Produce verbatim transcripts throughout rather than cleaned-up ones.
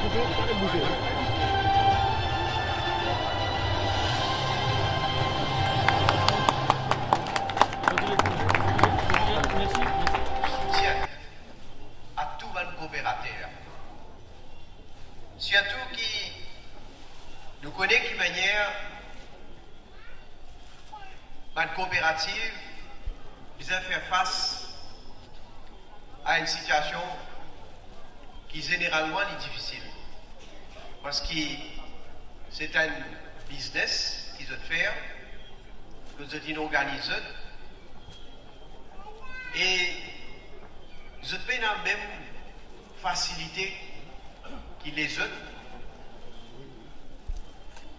Soutien a tou bann kooperater. Sirtou ki nou kone ki manier bann kooperativ bizin fer fas a enn sitiasion ki zeneralman li difisil. Parski se enn biznes ki zot fer, kot zot inn organiz zot, e zot pena mem fasilite ki lezot,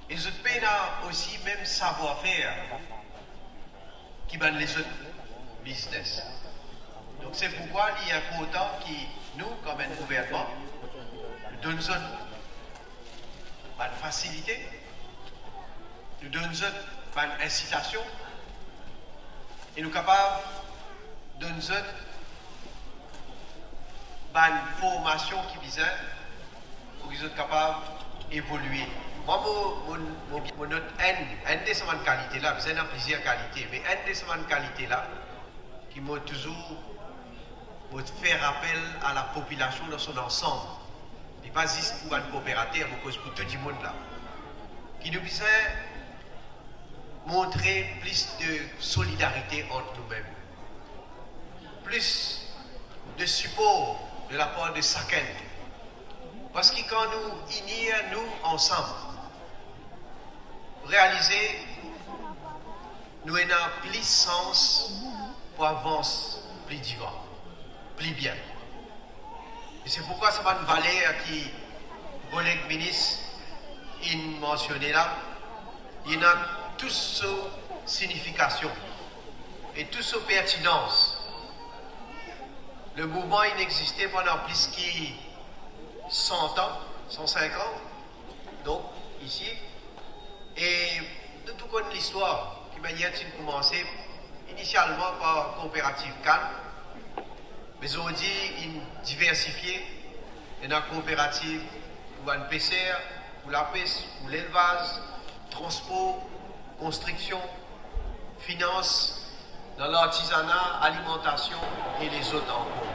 e zot pena osi mem savwar-fer ki bann lezot biznes. Donk, se poukwa li inportan ki nou, kom enn gouvernman, nou donn zot bann fasilite, nou donn zot bann insitasion, e nou kapav donn zot bann formasion ki bizin pou ki zot kapav evolie. Mwa, mo, mo, mo, mo not enn, enn de sa bann kalite la, bizin ena plizier kalite, me enn de sa bann kalite la, ki mo touzour, mo fer apel a lapopilasion dan son ansanm. Li pa zis pou bann kooperater, mo koz pou tou dimoun la. Ki nou bizin montre plis de solidarite ant noumem, plis de sipor de lapar de sakenn. Parski kan nou inir nou ansam, realize nou ena plis sans pou avans pli divan, pli bien. E se poukwa sa bann valer ki koleg minis inn mansione la, li ena tou so signifikasion e tou so pertinans. Le mouvman inn existe pandan plis ki san an, san sink an, donk, isi, e nou tou konn listwar, ki manier ti'nn koumanse inisialman par kooperativ kann, me zordi inn diversifie, ena kooperativ pou bann peser, pou lapes, pou lelvaz, transpor, konstriksion, finans, dan lartizana, alimantasion e lezot ankor.